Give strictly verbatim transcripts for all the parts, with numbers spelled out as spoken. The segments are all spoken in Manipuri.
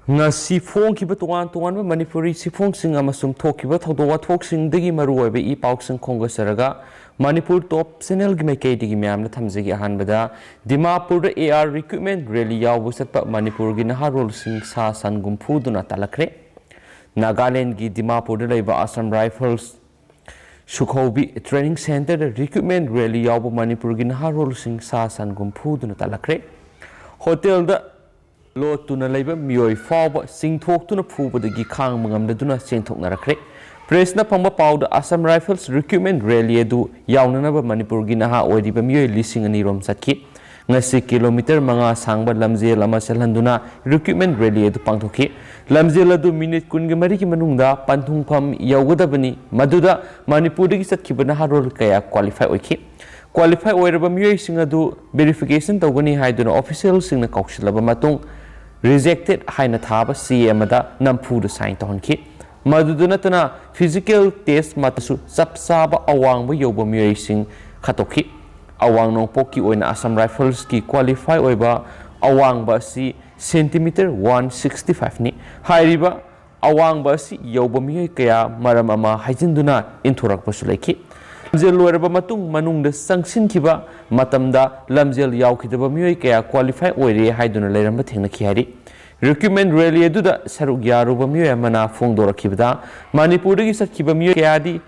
ꯉꯁꯤ ꯐꯣꯡꯈꯤꯕ ꯇꯣꯉꯥꯟ ꯇꯣꯉꯥꯟꯕ ꯃꯅꯤꯄꯨꯔꯤ ꯆꯦꯐꯣꯡꯁꯤꯡ ꯑꯃꯁꯨꯡ ꯊꯣꯛꯈꯤꯕ ꯊꯧꯗꯣꯛ ꯋꯥꯊꯣꯛꯁꯤꯡꯗꯒꯤ ꯃꯔꯨꯑꯣꯏꯕ ꯏ ꯄꯥꯎꯁꯤꯡ ꯈꯣꯝꯒꯠꯆꯔꯒ ꯃꯅꯤꯄꯨꯔ ꯇꯣꯞ ꯆꯦꯅꯦꯜꯒꯤ ꯃꯥꯏꯀꯩꯗꯒꯤ ꯃꯌꯥꯝꯅ ꯊꯝꯖꯒꯦ꯫ ꯑꯍꯥꯟꯕꯗ, ꯗꯤꯃꯥꯄꯨꯔꯗ AR recruitment rally ꯌꯥꯎꯕ ꯆꯠꯄ ꯃꯅꯤꯄꯨꯔꯒꯤ ꯅꯍꯥꯔꯣꯜꯁꯤꯡ ꯁꯥ ꯁꯟ ꯒꯨꯝꯐꯨꯗꯨꯅ ꯇꯥꯜꯂꯛꯈ꯭ꯔꯦ꯫ ꯅꯥꯒꯥꯂꯦꯟꯗꯒꯤ ꯗꯤꯃꯥꯄꯨꯔꯗ ꯂꯩꯕ Assam Rifles ꯁꯨꯈꯧꯕꯤ training centreꯗ recruitment rally ꯌꯥꯎꯕ ꯃꯅꯤꯄꯨꯔꯒꯤ ꯅꯍꯥꯔꯣꯜꯁꯤꯡ ꯁꯥ ꯁꯟ ꯒꯨꯝꯐꯨꯗꯨꯅ ꯇꯥꯜꯂꯛꯈ꯭ꯔꯦ꯫ ꯍꯣꯇꯦꯜꯗ ꯂꯣꯠꯇꯨꯅ ꯂꯩꯕ ꯃꯤꯑꯣꯏ ꯐꯥꯎꯕ ꯆꯤꯡꯊꯣꯛꯇꯨꯅ ꯐꯨꯕꯗꯒꯤ ꯈꯥꯡꯕ ꯉꯝꯗꯗꯨꯅ ꯆꯦꯟꯊꯣꯛꯅꯔꯛꯈ꯭ꯔꯦ꯫ Pressꯅ ꯐꯪꯕ ꯄꯥꯎꯗ Assam Rifles recruitment rally ꯑꯗꯨ ꯌꯥꯎꯅꯅꯕ ꯃꯅꯤꯄꯨꯔꯒꯤ ꯅꯍꯥ ꯑꯣꯏꯔꯤꯕ ꯃꯤꯑꯣꯏ ꯂꯤꯁꯤꯡ ꯑꯅꯤ ꯔꯣꯝ ꯆꯠꯈꯤ꯫ ꯉꯁꯤ ꯀꯤꯂꯣꯃꯤꯇꯔ ꯃꯉꯥ ꯁꯥꯡꯕ ꯂꯝꯖꯦꯜ ꯑꯃ ꯆꯦꯜꯍꯟꯗꯨꯅ recruitment rally ꯑꯗꯨ ꯄꯥꯡꯊꯣꯛꯈꯤ꯫ ꯂꯝꯖꯦꯜ ꯑꯗꯨ ꯃꯤꯅꯤꯠ ꯀꯨꯟꯒ ꯃꯔꯤꯒꯤ ꯃꯅꯨꯡꯗ ꯄꯟꯊꯨꯡꯐꯝ ꯌꯧꯒꯗꯕꯅꯤ꯫ ꯃꯗꯨꯗ ꯃꯅꯤꯄꯨꯔꯗꯒꯤ ꯆꯠꯈꯤꯕ ꯅꯍꯥꯔꯣꯜ ꯀꯌꯥ qualify ꯑꯣꯏꯈꯤ꯫ Qualify ꯑꯣꯏꯔꯕ ꯃꯤꯑꯣꯏꯁꯤꯡ ꯑꯗꯨ verification ꯇꯧꯒꯅꯤ ꯍꯥꯏꯗꯨꯅ officialꯁꯤꯡꯅ ꯀꯧꯁꯤꯜꯂꯕ ꯃꯇꯨꯡ, rejected ꯍꯥꯏꯅ ꯊꯥꯕ ꯆꯦ ꯑꯃꯗ ꯅꯝꯐꯨꯗ sign ꯇꯧꯍꯟꯈꯤ꯫ ꯃꯗꯨꯗ ꯅꯠꯇꯅ physical test ꯃꯇꯁꯨ ꯆꯞ ꯆꯥꯕ ꯑꯋꯥꯡꯕ ꯌꯧꯕ ꯃꯤꯑꯣꯏꯁꯤꯡ ꯈꯠꯇꯣꯛꯈꯤ꯫ ꯑꯋꯥꯡ ꯅꯣꯡꯄꯣꯛꯀꯤ ꯑꯣꯏꯅ Assam Riflesꯀꯤ qualify ꯑꯣꯏꯕ ꯑꯋꯥꯡꯕ ꯑꯁꯤ centimetre one sixty fiveꯅꯤ꯫ ꯍꯥꯏꯔꯤꯕ ꯑꯋꯥꯡꯕ ꯑꯁꯤ ꯌꯧꯕ ꯃꯤꯑꯣꯏ ꯀꯌꯥ ꯃꯔꯝ ꯑꯃ ꯍꯥꯏꯖꯤꯟꯗꯨꯅ ꯏꯟꯊꯣꯔꯛꯄꯁꯨ ꯂꯩꯈꯤ꯫ ꯂꯝꯖꯦꯜ ꯂꯣꯏꯔꯕ ꯃꯇꯨꯡ ꯃꯅꯨꯡꯗ ꯆꯪꯁꯤꯟꯈꯤꯕ ꯃꯇꯝꯗ ꯂꯝꯖꯦꯜ ꯌꯥꯎꯈꯤꯗꯕ ꯃꯤꯑꯣꯏ ꯀꯌꯥ qualify ꯑꯣꯏꯔꯦ ꯍꯥꯏꯗꯨꯅ ꯂꯩꯔꯝꯕ ꯊꯦꯡꯅꯈꯤ ꯍꯥꯏꯔꯤ꯫ Recruitment rally ꯑꯗꯨꯗ ꯁꯔꯨꯛ ꯌꯥꯔꯨꯕ ꯃꯤꯑꯣꯏ ꯑꯃꯅ ꯐꯣꯡꯗꯣꯔꯛꯈꯤꯕꯗ, ꯃꯅꯤꯄꯨꯔꯗꯒꯤ ꯆꯠꯈꯤꯕ ꯃꯤꯑꯣꯏ ꯀꯌꯥꯗꯤ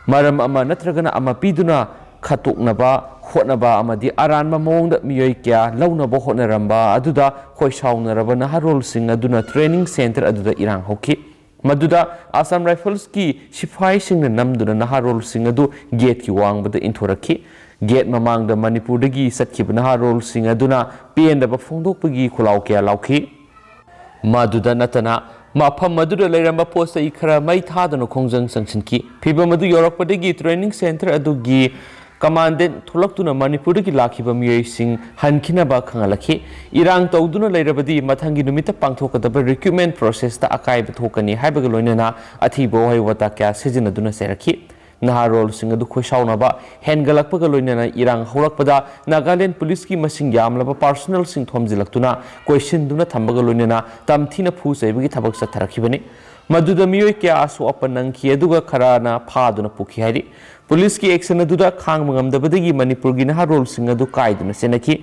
ꯃꯔꯝ ꯑꯃ ꯅꯠꯇ꯭ꯔꯒꯅ ꯑꯃ ꯄꯤꯗꯨꯅ ꯈꯠꯇꯣꯛꯅꯕ ꯍꯣꯠꯅꯕ ꯑꯃꯗꯤ ꯑꯔꯥꯟꯕ ꯃꯑꯣꯡꯗ ꯃꯤꯑꯣꯏ ꯀꯌꯥ ꯂꯧꯅꯕ ꯍꯣꯠꯅꯔꯝꯕ ꯑꯗꯨꯗ ꯈꯣꯏ ꯁꯥꯎꯅꯔꯕ ꯅꯍꯥꯔꯣꯜꯁꯤꯡ ꯑꯗꯨꯅ training centre ꯑꯗꯨꯗ ꯏꯔꯥꯡ ꯍꯧꯈꯤ꯫ ꯃꯗꯨꯗ Assam Riflesꯀꯤ ꯁꯤꯐꯥꯏꯁꯤꯡꯅ ꯅꯝꯗꯨꯅ ꯅꯍꯥꯔꯣꯜꯁꯤꯡ ꯑꯗꯨ gateꯀꯤ ꯋꯥꯡꯃꯗ ꯏꯟꯊꯣꯔꯛꯈꯤ꯫ Gate ꯃꯃꯥꯡꯗ ꯃꯅꯤꯄꯨꯔꯗꯒꯤ ꯆꯠꯈꯤꯕ ꯅꯍꯥꯔꯣꯜꯁꯤꯡ ꯑꯗꯨꯅ ꯄꯦꯟꯗꯕ ꯐꯣꯡꯗꯣꯛꯄꯒꯤ ꯈꯣꯜꯂꯥꯎ ꯀꯌꯥ ꯂꯥꯎꯈꯤ꯫ ꯃꯗꯨꯗ ꯅꯠꯇꯅ, ꯃꯐꯝ ꯑꯗꯨꯗ ꯂꯩꯔꯝꯕ ꯄꯣꯠ ꯆꯩ ꯈꯔ ꯃꯩ ꯊꯥꯗꯨꯅ ꯈꯣꯡꯖꯪ ꯆꯪꯁꯤꯟꯈꯤ꯫ ꯐꯤꯚꯝ ꯑꯗꯨ ꯌꯧꯔꯛꯄꯗꯒꯤ training centre ꯑꯗꯨꯒꯤ commandant ꯊꯣꯛꯂꯛꯇꯨꯅ ꯃꯅꯤꯄꯨꯔꯗꯒꯤ ꯂꯥꯛꯈꯤꯕ ꯃꯤꯑꯣꯏꯁꯤꯡ ꯍꯟꯈꯤꯅꯕ ꯈꯪꯍꯜꯂꯛꯈꯤ꯫ ꯏꯔꯥꯡ ꯇꯧꯗꯨꯅ ꯂꯩꯔꯕꯗꯤ ꯃꯊꯪꯒꯤ ꯅꯨꯃꯤꯠꯇ ꯄꯥꯡꯊꯣꯛꯀꯗꯕ recruitment processꯇ ꯑꯀꯥꯏꯕ ꯊꯣꯛꯀꯅꯤ ꯍꯥꯏꯕꯒ ꯂꯣꯏꯅꯅ ꯑꯊꯤꯕ ꯋꯥꯍꯩ ꯋꯥꯇꯥ ꯀꯌꯥ ꯁꯤꯖꯤꯟꯅꯗꯨꯅ ꯆꯩꯔꯛꯈꯤ꯫ ꯅꯍꯥꯔꯣꯜꯁꯤꯡ ꯑꯗꯨ ꯈꯣꯏꯁꯥꯎꯅꯕ ꯍꯦꯟꯒꯠꯂꯛꯄꯒ ꯂꯣꯏꯅꯅ ꯏꯔꯥꯡ ꯍꯧꯔꯛꯄꯗ ꯅꯥꯒꯥꯂꯦꯟ ꯄꯨꯂꯤꯁꯀꯤ ꯃꯁꯤꯡ ꯌꯥꯝꯂꯕ ꯄꯥꯔꯁꯣꯅꯦꯜꯁꯤꯡ ꯊꯣꯝꯖꯤꯜꯂꯛꯇꯨꯅ ꯀꯣꯏꯁꯤꯟꯗꯨꯅ ꯊꯝꯕꯒ ꯂꯣꯏꯅꯅ ꯇꯝꯊꯤꯅ ꯐꯨ ꯆꯩꯕꯒꯤ ꯊꯕꯛ ꯆꯠꯊꯔꯛꯈꯤꯕꯅꯤ꯫ ꯃꯗꯨꯗ ꯃꯤꯑꯣꯏ ꯀꯌꯥ ꯑꯁꯣꯛ ꯑꯄꯟ ꯅꯪꯈꯤ, ꯑꯗꯨꯒ ꯈꯔꯅ ꯐꯥꯗꯨꯅ ꯄꯨꯈꯤ ꯍꯥꯏꯔꯤ꯫ ꯄꯨꯂꯤꯁꯀꯤ ꯑꯦꯛꯁꯟ ꯑꯗꯨꯗ ꯈꯥꯡꯕ ꯉꯝꯗꯕꯗꯒꯤ ꯃꯅꯤꯄꯨꯔꯒꯤ ꯅꯍꯥꯔꯣꯜꯁꯤꯡ ꯑꯗꯨ ꯀꯥꯏꯗꯨꯅ ꯆꯦꯟꯅꯈꯤ꯫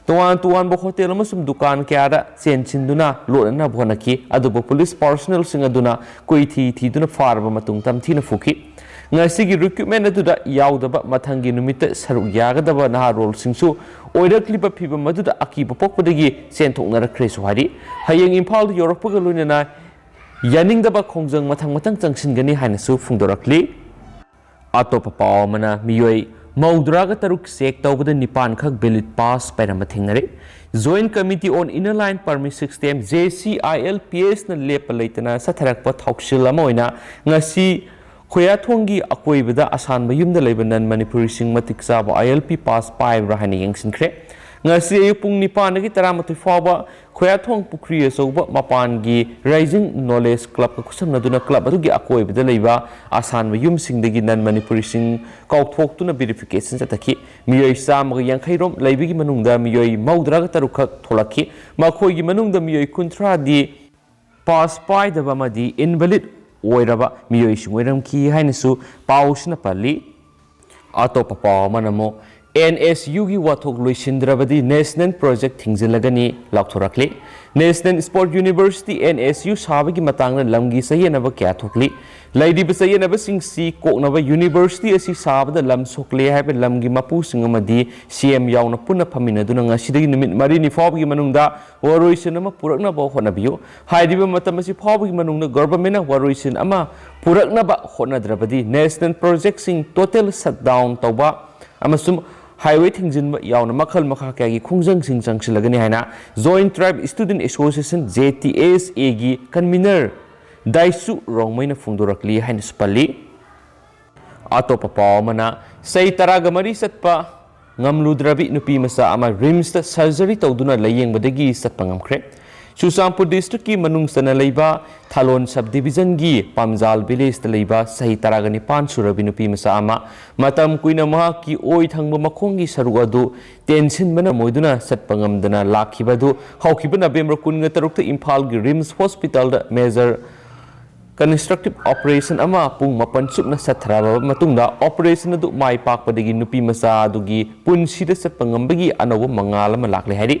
ꯇꯣꯉꯥꯟ ꯇꯣꯉꯥꯟꯕ ꯍꯣꯇꯦꯜ ꯑꯃꯁꯨꯡ ꯗꯨꯀꯥꯟ ꯀꯌꯥꯗ ꯆꯦꯟꯁꯤꯟꯗꯨꯅ ꯂꯣꯠꯅꯅꯕ ꯍꯣꯠꯅꯈꯤ, ꯑꯗꯨꯕꯨ ꯄꯨꯂꯤꯁ ꯄꯥꯔꯁꯣꯅꯦꯜꯁꯤꯡ ꯑꯗꯨꯅ ꯀꯨꯏꯊꯤ ꯊꯤꯗꯨꯅ ꯐꯥꯔꯕ ꯃꯇꯨꯡ ꯇꯝꯊꯤꯅ ꯐꯨꯈꯤ꯫ ꯉꯁꯤꯒꯤ ꯔꯤꯀ꯭ꯔꯨꯠꯃꯦꯟ ꯑꯗꯨꯗ ꯌꯥꯎꯗꯕ ꯃꯊꯪꯒꯤ ꯅꯨꯃꯤꯠꯇ ꯁꯔꯨꯛ ꯌꯥꯒꯗꯕ ꯅꯍꯥꯔꯣꯜꯁꯤꯡꯁꯨ ꯑꯣꯏꯔꯛꯂꯤꯕ ꯐꯤꯚꯝ ꯑꯗꯨꯗ ꯑꯀꯤꯕ ꯄꯣꯛꯄꯗꯒꯤ ꯆꯦꯟꯊꯣꯛꯅꯔꯛꯈ꯭ꯔꯦꯁꯨ ꯍꯥꯏꯔꯤ꯫ ꯍꯌꯦꯡ ꯏꯝꯐꯥꯜꯗ ꯌꯧꯔꯛꯄꯒ ꯂꯣꯏꯅꯅ ꯌꯥꯅꯤꯡꯗꯕ ꯈꯣꯡꯖꯪ ꯃꯊꯪ ꯃꯊꯪ ꯆꯪꯁꯤꯟꯒꯅꯤ ꯍꯥꯏꯅꯁꯨ ꯐꯣꯡꯗꯣꯔꯛꯂꯤ꯫ ꯑꯇꯣꯞꯄ ꯄꯥꯎ ꯑꯃꯅ, ꯃꯤꯑꯣꯏ ꯃꯧꯗ꯭ꯔꯥꯒ ꯇꯔꯨꯛ ꯆꯦꯛ ꯇꯧꯕꯗ ꯅꯤꯄꯥꯟ ꯈꯛ ꯚꯦꯂꯤꯠ ꯄꯥꯁ ꯄꯥꯏꯔꯝꯕ ꯊꯦꯡꯅꯔꯦ꯫ Joint Committee on Inner Line Permit System, JCILPS ꯅ ꯂꯦꯞꯄ ꯂꯩꯇꯅ ꯆꯠꯊꯔꯛꯄ ꯊꯧꯁꯤꯜ ꯑꯃ ꯑꯣꯏꯅ ꯉꯁꯤ ꯈꯣꯌꯥꯊꯣꯡꯒꯤ ꯑꯀꯣꯏꯕꯗ ꯑꯁꯥꯟꯕ ꯌꯨꯝꯗ ꯂꯩꯕ ꯅꯟ ꯃꯅꯤꯄꯨꯔꯤꯁꯤꯡ ꯃꯇꯤꯛ ꯆꯥꯕ ILP ꯄꯥꯁ ꯄꯥꯏꯕ꯭ꯔꯥ ꯍꯥꯏꯅ ꯌꯦꯡꯁꯤꯟꯈ꯭ꯔꯦ꯫ ꯉꯁꯤ ꯑꯌꯨꯛ ꯄꯨꯡ ꯅꯤꯄꯥꯟꯗꯒꯤ ꯇꯔꯥꯃꯥꯊꯣꯏ ꯐꯥꯎꯕ ꯈꯣꯌꯥꯊꯣꯡ ꯄꯨꯈ꯭ꯔꯤ ꯑꯆꯧꯕ ꯃꯄꯥꯟꯒꯤ Rising Knowledge Club ꯀ ꯈꯨꯠꯁꯝꯅꯗꯨꯅ club ꯑꯗꯨꯒꯤ ꯑꯀꯣꯏꯕꯗ ꯂꯩꯕ ꯑꯁꯥꯟꯕ ꯌꯨꯝꯁꯤꯡꯗꯒꯤ ꯅꯟ ꯃꯅꯤꯄꯨꯔꯤꯁꯤꯡ ꯀꯥꯎꯊꯣꯛꯇꯨꯅ verification ꯆꯠꯊꯈꯤ꯫ ꯃꯤꯑꯣꯏ ꯆꯥꯝꯃꯒ ꯌꯥꯡꯈꯩ ꯔꯣꯝ ꯂꯩꯕꯒꯤ ꯃꯅꯨꯡꯗ ꯃꯤꯑꯣꯏ ꯃꯧꯗ꯭ꯔꯥꯒ ꯇꯔꯨꯛ ꯈꯛ ꯊꯣꯛꯂꯛꯈꯤ꯫ ꯃꯈꯣꯏꯒꯤ ꯃꯅꯨꯡꯗ ꯃꯤꯑꯣꯏ ꯀꯨꯟꯊ꯭ꯔꯥꯗꯤ ꯄꯥꯁ ꯄꯥꯏꯗꯕ ꯑꯃꯗꯤ invalid ꯑꯣꯏꯔꯕ ꯃꯤꯑꯣꯏꯁꯤꯡ ꯑꯣꯏꯔꯝꯈꯤ ꯍꯥꯏꯅꯁꯨ ꯄꯥꯎꯁꯤꯅ ꯄꯜꯂꯤ꯫ ꯑꯇꯣꯞꯄ ꯄꯥꯎ ꯑꯃꯅ ꯑꯃꯨꯛ NSU ꯒꯤ ꯋꯥꯊꯣꯛ ꯂꯣꯏꯁꯤꯟꯗ꯭ꯔꯕꯗꯤ national project ꯊꯤꯡꯖꯤꯜꯂꯒꯅꯤ ꯂꯥꯎꯊꯣꯔꯛꯂꯤ꯫ National Sport University, NSU ꯁꯥꯕꯒꯤ ꯃꯇꯥꯡꯗ ꯂꯝꯒꯤ ꯆꯌꯦꯠꯅꯕ ꯀꯌꯥ ꯊꯣꯛꯂꯤ꯫ ꯂꯩꯔꯤꯕ ꯆꯌꯦꯠꯅꯕꯁꯤꯡꯁꯤ ꯀꯣꯛꯅꯕ university ꯑꯁꯤ ꯁꯥꯕꯗ ꯂꯝ ꯁꯣꯛꯂꯦ ꯍꯥꯏꯕ ꯂꯝꯒꯤ ꯃꯄꯨꯁꯤꯡ ꯑꯃꯗꯤ CM ꯌꯥꯎꯅ ꯄꯨꯟꯅ ꯐꯝꯃꯤꯟꯅꯗꯨꯅ ꯉꯁꯤꯗꯒꯤ ꯅꯨꯃꯤꯠ ꯃꯔꯤꯅꯤ ꯐꯥꯎꯕꯒꯤ ꯃꯅꯨꯡꯗ ꯋꯥꯔꯣꯏꯁꯤꯟ ꯑꯃ ꯄꯨꯔꯛꯅꯕ ꯍꯣꯠꯅꯕꯤꯌꯨ꯫ ꯍꯥꯏꯔꯤꯕ ꯃꯇꯝ ꯑꯁꯤ ꯐꯥꯎꯕꯒꯤ ꯃꯅꯨꯡꯗ government ꯅ ꯋꯥꯔꯣꯏꯁꯤꯟ ꯑꯃ ꯄꯨꯔꯛꯅꯕ ꯍꯣꯠꯅꯗ꯭ꯔꯕꯗꯤ national project ꯁꯤꯡ total shutdown ꯇꯧꯕ ꯑꯃꯁꯨꯡ highway ꯊꯤꯡꯖꯤꯟꯕ ꯌꯥꯎꯅ ꯃꯈꯜ ꯃꯈꯥ ꯀꯌꯥꯒꯤ ꯈꯣꯡꯖꯪꯁꯤꯡ ꯆꯪꯁꯤꯜꯂꯒꯅꯤ ꯍꯥꯏꯅ Joint Tribe Student Association, JTSA ꯒꯤ convener ꯗꯥꯏꯁꯨ ꯔꯣꯡꯃꯩꯅ ꯐꯣꯡꯗꯣꯔꯛꯂꯤ ꯍꯥꯏꯅꯁꯨ ꯄꯜꯂꯤ꯫ ꯑꯇꯣꯞꯄ ꯄꯥꯎ ꯑꯃꯅ, ꯆꯍꯤ ꯇꯔꯥꯒ ꯃꯔꯤ ꯆꯠꯄ ꯉꯝꯂꯨꯗ꯭ꯔꯕꯤ ꯅꯨꯄꯤ ꯃꯆꯥ ꯑꯃ RIMS ꯇ surgery ꯇꯧꯗꯨꯅ ꯂꯥꯌꯦꯡꯕꯗꯒꯤ ꯆꯠꯄ ꯉꯝꯈ꯭ꯔꯦ꯫ ꯆꯨꯔꯆꯥꯟꯄꯨꯔ ꯗꯤꯁꯇ꯭ꯔꯤꯛꯀꯤ ꯃꯅꯨꯡ ꯆꯟꯅ ꯂꯩꯕ ꯊꯥꯂꯣꯟ ꯁꯕ ꯗꯤꯕꯤꯖꯟꯒꯤ ꯄꯥꯝꯖꯥꯜ ꯚꯤꯂꯦꯖꯇ ꯂꯩꯕ ꯆꯍꯤ ꯇꯔꯥꯒ ꯅꯤꯄꯥꯟ ꯁꯨꯔꯕꯤ ꯅꯨꯄꯤ ꯃꯆꯥ ꯑꯃ ꯃꯇꯝ ꯀꯨꯏꯅ ꯃꯍꯥꯛꯀꯤ ꯑꯣꯏ ꯊꯪꯕ ꯃꯈꯣꯡꯒꯤ ꯁꯔꯨꯛ ꯑꯗꯨ ꯇꯦꯟꯁꯤꯟꯕꯅ ꯃꯣꯏꯗꯨꯅ ꯆꯠꯄ ꯉꯝꯗꯅ ꯂꯥꯛꯈꯤꯕ ꯑꯗꯨ ꯍꯧꯈꯤꯕ ꯅꯕꯦꯝꯕꯔ ꯀꯨꯟꯒ ꯇꯔꯨꯛꯇ ꯏꯝꯐꯥꯜꯒꯤ ꯔꯤꯝꯁ ꯍꯣꯁꯄꯤꯇꯥꯜꯗ ꯃꯦꯖꯔ ꯀꯟꯁꯇ꯭ꯔꯛꯇꯤꯚ ꯑꯣꯄꯔꯦꯁꯟ ꯑꯃ ꯄꯨꯡ ꯃꯥꯄꯟ ꯆꯨꯞꯅ ꯆꯠꯊꯔꯕ ꯃꯇꯨꯡꯗ ꯑꯣꯄꯔꯦꯁꯟ ꯑꯗꯨ ꯃꯥꯏ ꯄꯥꯛꯄꯗꯒꯤ ꯅꯨꯄꯤ ꯃꯆꯥ ꯑꯗꯨꯒꯤ ꯄꯨꯟꯁꯤꯗ ꯆꯠꯄ ꯉꯝꯕꯒꯤ ꯑꯅꯧꯕ ꯃꯉꯥꯜ ꯑꯃ ꯂꯥꯛꯂꯦ ꯍꯥꯏꯔꯤ꯫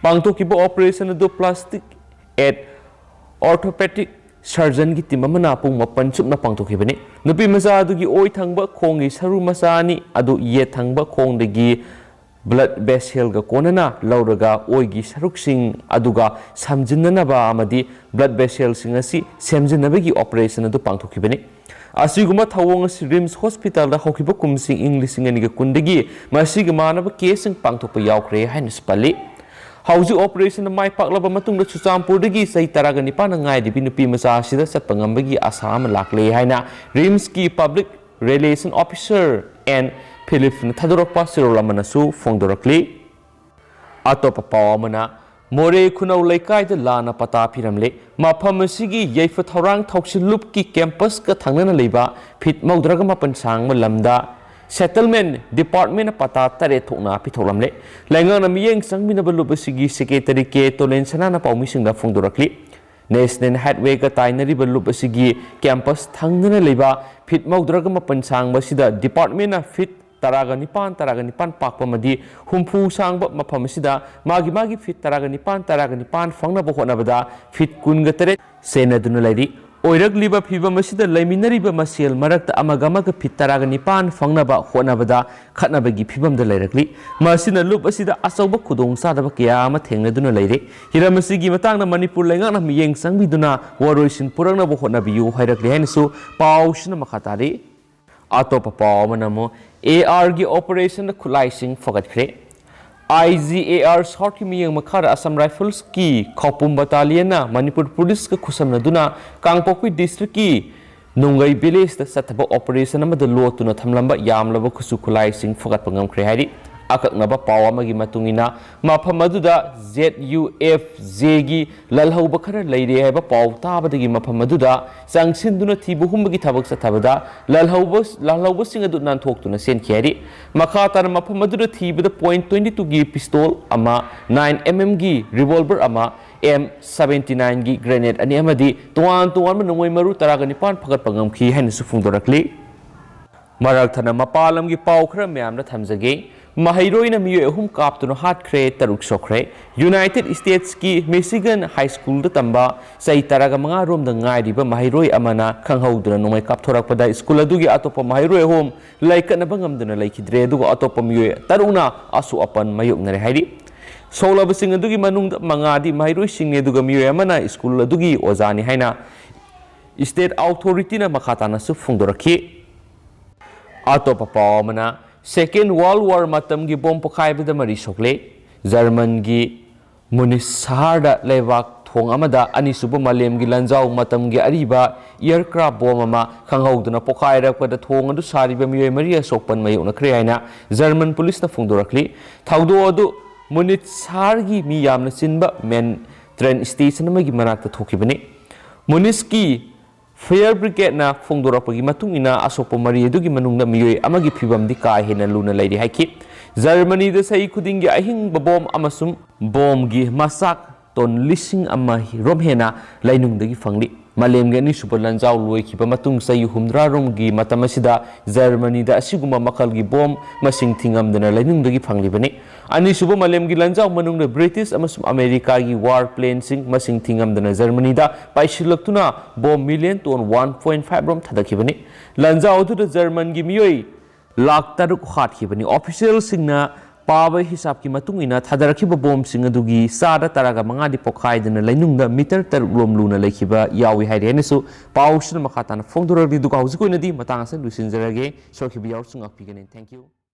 ꯄꯥꯡꯊꯣꯛꯈꯤꯕ ꯑꯣꯄꯔꯦꯁꯟ ꯑꯗꯨ ꯄ꯭ꯂꯥꯁꯇꯤꯛ ꯑꯦꯠ ꯑꯣꯔꯊꯣꯄꯦꯗꯤꯛ ꯁꯔꯖꯟꯒꯤ ꯇꯤꯝ ꯑꯃꯅ ꯄꯨꯡ ꯃꯥꯄꯟ ꯆꯨꯞꯅ ꯄꯥꯡꯊꯣꯛꯈꯤꯕꯅꯤ꯫ ꯅꯨꯄꯤ ꯃꯆꯥ ꯑꯗꯨꯒꯤ ꯑꯣꯏ ꯊꯪꯕ ꯈꯣꯡꯒꯤ ꯁꯔꯨ ꯃꯆꯥ ꯑꯅꯤ ꯑꯗꯨ ꯌꯦꯠ ꯊꯪꯕ ꯈꯣꯡꯗꯒꯤ ꯕ꯭ꯂꯗ ꯚꯦꯁꯦꯜꯒ ꯀꯣꯟꯅꯅ ꯂꯧꯔꯒ ꯑꯣꯏꯒꯤ ꯁꯔꯨꯛꯁꯤꯡ ꯑꯗꯨꯒ ꯁꯝꯖꯤꯟꯅꯅꯕ ꯑꯃꯗꯤ ꯕ꯭ꯂꯗ ꯚꯦꯁꯦꯜꯁꯤꯡ ꯑꯁꯤ ꯁꯦꯝꯖꯤꯟꯅꯕꯒꯤ ꯑꯣꯄꯔꯦꯁꯟ ꯑꯗꯨ ꯄꯥꯡꯊꯣꯛꯈꯤꯕꯅꯤ꯫ ꯑꯁꯤꯒꯨꯝꯕ ꯊꯧꯑꯣꯡ ꯑꯁꯤ ꯔꯤꯝꯁ ꯍꯣꯁꯄꯤꯇꯥꯜꯗ ꯍꯧꯈꯤꯕ ꯀꯨꯝꯁꯤ ꯏꯪ ꯂꯤꯁꯤꯡ ꯑꯅꯤꯒ ꯀꯨꯟꯗꯒꯤ ꯃꯁꯤꯒ ꯃꯥꯟꯅꯕ ꯀꯦꯁꯁꯤꯡ ꯄꯥꯡꯊꯣꯛꯄ ꯌꯥꯎꯈ꯭ꯔꯦ ꯍꯥꯏꯅꯁꯨ ꯄꯜꯂꯤ꯫ ꯍꯧꯖꯤꯛ ꯑꯣꯄꯔꯦꯁꯟ ꯃꯥꯏ ꯄꯥꯛꯂꯕ ꯃꯇꯨꯡꯗ ꯆꯨꯔꯆꯥꯟꯄꯨꯔꯗꯒꯤ ꯆꯍꯤ ꯇꯔꯥꯒ ꯅꯤꯄꯥꯟꯅ ꯉꯥꯏꯔꯤꯕꯤ ꯅꯨꯄꯤ ꯃꯆꯥ ꯑꯁꯤꯗ ꯆꯠꯄ ꯉꯝꯕꯒꯤ ꯑꯥꯁꯥ ꯑꯃ ꯂꯥꯛꯂꯦ ꯍꯥꯏꯅ ꯔꯤꯝꯁꯀꯤ ꯄꯕ꯭ꯂꯤꯛ ꯔꯤꯂꯦꯁꯟ ꯑꯣꯐꯤꯁꯔ ꯑꯦꯟ ꯐꯤꯂꯤꯞꯁꯅ ꯊꯥꯗꯣꯔꯛꯄ ꯆꯦꯔꯣꯜ ꯑꯃꯅꯁꯨ ꯐꯣꯡꯗꯣꯔꯛꯂꯤ꯫ ꯑꯇꯣꯞꯄ ꯄꯥꯎ ꯑꯃꯅ, ꯃꯣꯔꯦ ꯈꯨꯅꯧ ꯂꯩꯀꯥꯏꯗ ꯂꯥꯟꯅ ꯄꯇꯥ ꯄꯤꯔꯝꯂꯦ꯫ ꯃꯐꯝ ꯑꯁꯤꯒꯤ ꯌꯥꯏꯐ ꯊꯧꯔꯥꯡ ꯊꯧꯁꯤꯜ ꯂꯨꯞꯀꯤ ꯀꯦꯝꯄꯁꯀ ꯊꯪꯅꯅ ꯂꯩꯕ ꯐꯤꯠ ꯃꯧꯗ꯭ꯔꯥꯒ ꯃꯥꯄꯟ ꯁꯥꯡꯕ ꯂꯝꯗ ꯁꯦꯇꯜꯃꯦꯟ ꯗꯤꯄꯥꯔꯠꯃꯦꯟꯅ ꯄꯇꯥ ꯇꯔꯦꯠ ꯊꯣꯛꯅ ꯄꯤꯊꯣꯛꯂꯝꯂꯦ꯫ ꯂꯩꯉꯥꯛꯅ ꯃꯤꯠꯌꯦꯡ ꯆꯪꯕꯤꯅꯕ ꯂꯨꯞ ꯑꯁꯤꯒꯤ ꯁꯦꯀ꯭ꯔꯦꯇꯔꯤ ꯀꯦ ꯇꯣꯂꯦꯟ ꯁꯅꯥꯅ ꯄꯥꯎꯃꯤꯁꯤꯡꯗ ꯐꯣꯡꯗꯣꯔꯛꯂꯤ꯫ ꯅꯦꯁꯅꯦꯜ ꯍꯥꯏꯠꯋꯦꯒ ꯇꯥꯏꯅꯔꯤꯕ ꯂꯨꯞ ꯑꯁꯤꯒꯤ ꯀꯦꯝꯄꯁ ꯊꯪꯅꯅ ꯂꯩꯕ ꯐꯤꯠ ꯃꯧꯗ꯭ꯔꯥꯒ ꯃꯥꯄꯟ ꯁꯥꯡꯕ ꯑꯁꯤꯗ ꯗꯤꯄꯥꯔꯠꯃꯦꯟꯅ ꯐꯤꯠ ꯇꯔꯥꯒ ꯅꯤꯄꯥꯟ, ꯇꯔꯥꯒ ꯅꯤꯄꯥꯟ ꯄꯥꯛꯄ ꯑꯃꯗꯤ ꯍꯨꯝꯐꯨ ꯁꯥꯡꯕ ꯃꯐꯝ ꯑꯁꯤꯗ ꯃꯥꯒꯤ ꯃꯥꯒꯤ ꯐꯤꯠ ꯇꯔꯥꯒ ꯅꯤꯄꯥꯟ, ꯇꯔꯥꯒ ꯅꯤꯄꯥꯟ ꯐꯪꯅꯕ ꯍꯣꯠꯅꯕꯗ ꯐꯤꯠ ꯀꯨꯟꯒ ꯇꯔꯦꯠ ꯁꯦꯟꯅꯗꯨꯅ ꯂꯩꯔꯤ꯫ ꯑꯣꯏꯔꯛꯂꯤꯕ ꯐꯤꯕꯝ ꯑꯁꯤꯗ ꯂꯩꯃꯤꯟꯅꯔꯤꯕ ꯃꯁꯦꯜ ꯃꯔꯛꯇ ꯑꯃꯒ ꯑꯃꯒ ꯐꯤꯠ ꯇꯔꯥꯒ ꯅꯤꯄꯥꯟ ꯐꯪꯅꯕ ꯍꯣꯠꯅꯕꯗ ꯈꯠꯅꯕꯒꯤ ꯐꯤꯕꯝꯗ ꯂꯩꯔꯛꯂꯤ꯫ ꯃꯁꯤꯅ ꯂꯨꯞ ꯑꯁꯤꯗ ꯑꯆꯧꯕ ꯈꯨꯗꯣꯡꯆꯥꯗꯕ ꯀꯌꯥ ꯑꯃ ꯊꯦꯡꯅꯗꯨꯅ ꯂꯩꯔꯦ꯫ ꯍꯤꯔꯝ ꯑꯁꯤꯒꯤ ꯃꯇꯥꯡꯗ ꯃꯅꯤꯄꯨꯔ ꯂꯩꯉꯥꯛꯅ ꯃꯤꯠꯌꯦꯡ ꯆꯪꯕꯤꯗꯨꯅ ꯋꯥꯔꯣꯏꯁꯤꯟ ꯄꯨꯔꯛꯅꯕ ꯍꯣꯠꯅꯕꯤꯌꯨ ꯍꯥꯏꯔꯛꯂꯤ ꯍꯥꯏꯅꯁꯨ ꯄꯥꯎꯁꯤꯅ ꯃꯈꯥ ꯇꯥꯔꯤ꯫ ꯑꯇꯣꯞꯄ ꯄꯥꯎ ꯑꯃꯅ ꯑꯃꯨꯛ ꯑꯦ ꯑꯥꯔꯒꯤ ꯑꯣꯄꯔꯦꯁꯟꯗ ꯈꯨꯠꯂꯥꯏꯁꯤꯡ ꯐꯒꯠꯈ꯭ꯔꯦ꯫ ꯑꯥꯏ ꯖꯤ ꯑꯦ ꯑꯥꯔ ꯁꯥꯎꯠꯀꯤ ꯃꯤꯠꯌꯦꯡ ꯃꯈꯥꯗ ꯑꯁꯥꯝ ꯔꯥꯏꯐꯜꯁꯀꯤ ꯈꯧꯄꯨꯝ ꯕꯇꯥꯂꯤꯌꯟꯅ ꯃꯅꯤꯄꯨꯔ ꯄꯨꯂꯤꯁꯀ ꯈꯨꯠꯁꯝꯅꯗꯨꯅ ꯀꯥꯡꯄꯣꯛꯄꯤ ꯗꯤꯁꯇ꯭ꯔꯤꯛꯀꯤ ꯅꯨꯡꯒꯩ ꯚꯤꯂꯦꯖꯇ ꯆꯠꯊꯕ ꯑꯣꯄꯔꯦꯁꯟ ꯑꯃꯗ ꯂꯣꯠꯇꯨꯅ ꯊꯝꯂꯝꯕ ꯌꯥꯝꯂꯕ ꯈꯨꯠꯁꯨ ꯈꯨꯠꯂꯥꯏꯁꯤꯡ ꯐꯒꯠꯄ ꯉꯝꯈ꯭ꯔꯦ ꯍꯥꯏꯔꯤ꯫ ꯑꯀꯛꯅꯕ ꯄꯥꯎ ꯑꯃꯒꯤ ꯃꯇꯨꯡ ꯏꯟꯅ, ꯃꯐꯝ ꯑꯗꯨꯗ Z U F J ꯒꯤ ꯂꯜꯍꯧꯕ ꯈꯔ ꯂꯩꯔꯦ ꯍꯥꯏꯕ ꯄꯥꯎ ꯇꯥꯕꯗꯒꯤ ꯃꯐꯝ ꯑꯗꯨꯗ ꯆꯪꯁꯤꯟꯗꯨꯅ ꯊꯤꯕ ꯍꯨꯝꯕꯒꯤ ꯊꯕꯛ ꯆꯠꯊꯕꯗ ꯂꯜꯍꯧꯕ, ꯂꯜꯍꯧꯕꯁꯤꯡ ꯑꯗꯨ ꯅꯥꯟꯊꯣꯛꯇꯨꯅ ꯆꯦꯟꯈꯤ ꯍꯥꯏꯔꯤ꯫ ꯃꯈꯥ ꯇꯥꯅ ꯃꯐꯝ ꯑꯗꯨꯗ ꯊꯤꯕꯗ point twenty two ꯒꯤ pistol ꯑꯃ, nine M M ꯒꯤ revolver ꯑꯃ, M seventy nine ꯒꯤ grenade ꯑꯅꯤ ꯑꯃꯗꯤ ꯇꯣꯉꯥꯟ ꯇꯣꯉꯥꯟꯕ ꯅꯣꯡꯃꯩ ꯃꯔꯨ ꯇꯔꯥꯒ ꯅꯤꯄꯥꯟ ꯐꯒꯠꯄ ꯉꯝꯈꯤ ꯍꯥꯏꯅꯁꯨ ꯐꯣꯡꯗꯣꯔꯛꯂꯤ꯫ ꯃꯔꯛ ꯊꯠꯅ ꯃꯄꯥꯟ ꯂꯝꯒꯤ ꯄꯥꯎ ꯈꯔ ꯃꯌꯥꯝꯗ ꯊꯝꯖꯒꯦ꯫ ꯃꯍꯩꯔꯣꯏꯅ ꯃꯤꯑꯣꯏ ꯑꯍꯨꯝ ꯀꯥꯞꯇꯨꯅ ꯍꯥꯠꯈ꯭ꯔꯦ, ꯇꯔꯨꯛ ꯁꯣꯛꯈ꯭ꯔꯦ꯫ United States ꯀꯤ Michigan High School ꯗ ꯇꯝꯕ ꯆꯍꯤ ꯇꯔꯥꯒ ꯃꯉꯥ ꯔꯣꯝꯗ ꯉꯥꯏꯔꯤꯕ ꯃꯍꯩꯔꯣꯏ ꯑꯃꯅ ꯈꯪꯍꯧꯗꯅ ꯅꯣꯡꯃꯩ ꯀꯥꯞꯊꯣꯔꯛꯄꯗ school ꯑꯗꯨꯒꯤ ꯑꯇꯣꯞꯄ ꯃꯍꯩꯔꯣꯏ ꯑꯍꯨꯝ ꯂꯩꯀꯠꯅꯕ ꯉꯝꯗꯨꯅ ꯂꯩꯈꯤꯗ꯭ꯔꯦ, ꯑꯗꯨꯒ ꯑꯇꯣꯞꯄ ꯃꯤꯑꯣꯏ ꯇꯔꯨꯛꯅ ꯑꯁꯣꯛ ꯑꯄꯟ ꯃꯥꯌꯣꯛꯅꯔꯦ ꯍꯥꯏꯔꯤ꯫ ꯁꯣꯛꯂꯕꯁꯤꯡ ꯑꯗꯨꯒꯤ ꯃꯅꯨꯡꯗ ꯃꯉꯥꯗꯤ ꯃꯍꯩꯔꯣꯏꯁꯤꯡꯅꯤ, ꯑꯗꯨꯒ ꯃꯤꯑꯣꯏ ꯑꯃꯅ school ꯑꯗꯨꯒꯤ ꯑꯣꯖꯥꯅꯤ ꯍꯥꯏꯅ state authority ꯅ ꯃꯈꯥ ꯇꯥꯅꯁꯨ ꯐꯣꯡꯗꯣꯔꯛꯈꯤ꯫ ꯑꯇꯣꯞꯄ ꯄꯥꯎ ꯑꯃꯅ, Second World War ꯃꯇꯝꯒꯤ ꯕꯣꯝ ꯄꯣꯈꯥꯏꯕꯗ ꯃꯔꯤ ꯁꯣꯛꯂꯦ꯫ ꯖꯔꯃꯟꯒꯤ ꯃꯨꯅꯤꯁ ꯁꯍꯔꯗ ꯂꯩꯕꯥꯛ ꯊꯣꯡ ꯑꯃꯗ ꯑꯅꯤꯁꯨꯕ ꯃꯥꯂꯦꯝꯒꯤ ꯂꯥꯟꯖꯥꯎ ꯃꯇꯝꯒꯤ ꯑꯔꯤꯕ aircraft bomb ꯑꯃ ꯈꯪꯍꯧꯗꯅ ꯄꯣꯈꯥꯏꯔꯛꯄꯗ ꯊꯣꯡ ꯑꯗꯨ ꯁꯥꯔꯤꯕ ꯃꯤꯑꯣꯏ ꯃꯔꯤ ꯑꯁꯣꯛꯄꯟ ꯃꯥꯌꯣꯛꯅꯈ꯭ꯔꯦ ꯍꯥꯏꯅ ꯖꯔꯃꯟ police ꯅ ꯐꯣꯡꯗꯣꯔꯛꯂꯤ꯫ ꯊꯧꯗꯣꯛ ꯑꯗꯨ ꯃꯨꯅꯤꯁ ꯁꯍꯔꯒꯤ ꯃꯤ ꯌꯥꯝꯅ ꯆꯤꯟꯕ main train station ꯑꯃꯒꯤ ꯃꯅꯥꯛꯇ ꯊꯣꯛꯈꯤꯕꯅꯤ꯫ ꯃꯨꯅꯤꯁꯀꯤ Fire Brigade ꯅ ꯐꯣꯡꯗꯣꯔꯛꯄꯒꯤ ꯃꯇꯨꯡ ꯏꯟꯅ, ꯑꯁꯣꯛꯄ ꯃꯔꯤ ꯑꯗꯨꯒꯤ ꯃꯅꯨꯡꯗ ꯃꯤꯑꯣꯏ ꯑꯃꯒꯤ ꯐꯤꯕꯝꯗꯤ ꯀꯥ ꯍꯦꯟꯅ ꯂꯨꯅ ꯂꯩꯔꯤ ꯍꯥꯏꯈꯤ꯫ ꯖꯔꯃꯅꯤꯗ ꯆꯍꯤ ꯈꯨꯗꯤꯡꯒꯤ ꯑꯍꯤꯡꯕ ꯕꯣꯝ ꯑꯃꯁꯨꯡ ꯕꯣꯝꯒꯤ ꯃꯆꯥꯛ ꯇꯣꯟ ꯂꯤꯁꯤꯡ ꯑꯃ ꯔꯣꯝ ꯍꯦꯟꯅ ꯂꯩꯅꯨꯡꯗꯒꯤ ꯐꯪꯂꯤ꯫ ꯃꯥꯂꯦꯝꯒꯤ ꯑꯅꯤꯁꯨꯕ ꯂꯥꯟꯖꯥꯎ ꯂꯣꯏꯈꯤꯕ ꯃꯇꯨꯡ ꯆꯍꯤ ꯍꯨꯝꯗ꯭ꯔꯥ ꯔꯣꯝꯒꯤ ꯃꯇꯝ ꯑꯁꯤꯗ ꯖꯔꯃꯅꯤꯗ ꯑꯁꯤꯒꯨꯝꯕ ꯃꯈꯜꯒꯤ ꯕꯣꯝ ꯃꯁꯤꯡ ꯊꯤꯉꯝꯗꯅ ꯂꯩꯅꯨꯡꯗꯒꯤ ꯐꯪꯂꯤꯕꯅꯤ꯫ ꯑꯅꯤꯁꯨꯕ ꯃꯥꯂꯦꯝꯒꯤ ꯂꯥꯟꯖꯥꯎ ꯃꯅꯨꯡꯗ British ꯑꯃꯁꯨꯡ America ꯒꯤ war plane ꯁꯤꯡ ꯃꯁꯤꯡ ꯊꯤꯉꯝꯗꯅ ꯖꯔꯃꯅꯤꯗ ꯄꯥꯏꯁꯤꯜꯂꯛꯇꯨꯅ bomb million ton one point five ꯔꯣꯝ ꯊꯥꯗꯈꯤꯕꯅꯤ꯫ ꯂꯥꯟꯖꯥꯎ ꯑꯗꯨꯗ ꯖꯔꯃꯟꯒꯤ ꯃꯤꯑꯣꯏ ꯂꯥꯈ ꯇꯔꯨꯛ ꯍꯥꯠꯈꯤꯕꯅꯤ꯫ Official ꯁꯤꯡꯅ ꯄꯥꯕ ꯍꯤꯁꯥꯕꯀꯤ ꯃꯇꯨꯡ ꯏꯟꯅ, ꯊꯥꯗꯔꯛꯈꯤꯕ ꯕꯣꯝꯁꯤꯡ ꯑꯗꯨꯒꯤ ꯆꯥꯗ ꯇꯔꯥꯒ ꯃꯉꯥꯗꯤ ꯄꯣꯈꯥꯏꯗꯅ ꯂꯩꯅꯨꯡꯗ meter ꯇꯔꯨꯛ ꯂꯣꯝ ꯂꯨꯅ ꯂꯩꯈꯤꯕ ꯌꯥꯎꯏ ꯍꯥꯏꯔꯤ ꯍꯥꯏꯅꯁꯨ ꯄꯥꯎꯁꯤꯅ ꯃꯈꯥ ꯇꯥꯅ ꯐꯣꯡꯗꯣꯔꯛꯂꯤ꯫ ꯑꯗꯨꯒ ꯍꯧꯖꯤꯛ ꯑꯣꯏꯅꯗꯤ ꯃꯇꯥꯡ ꯑꯁꯤꯗ ꯂꯣꯏꯁꯤꯟꯖꯔꯒꯦ꯫ ꯁꯣꯏꯈꯤꯕ ꯌꯥꯎꯔꯁꯨ ꯉꯥꯛꯄꯤꯒꯅꯤ꯫ Thank you꯫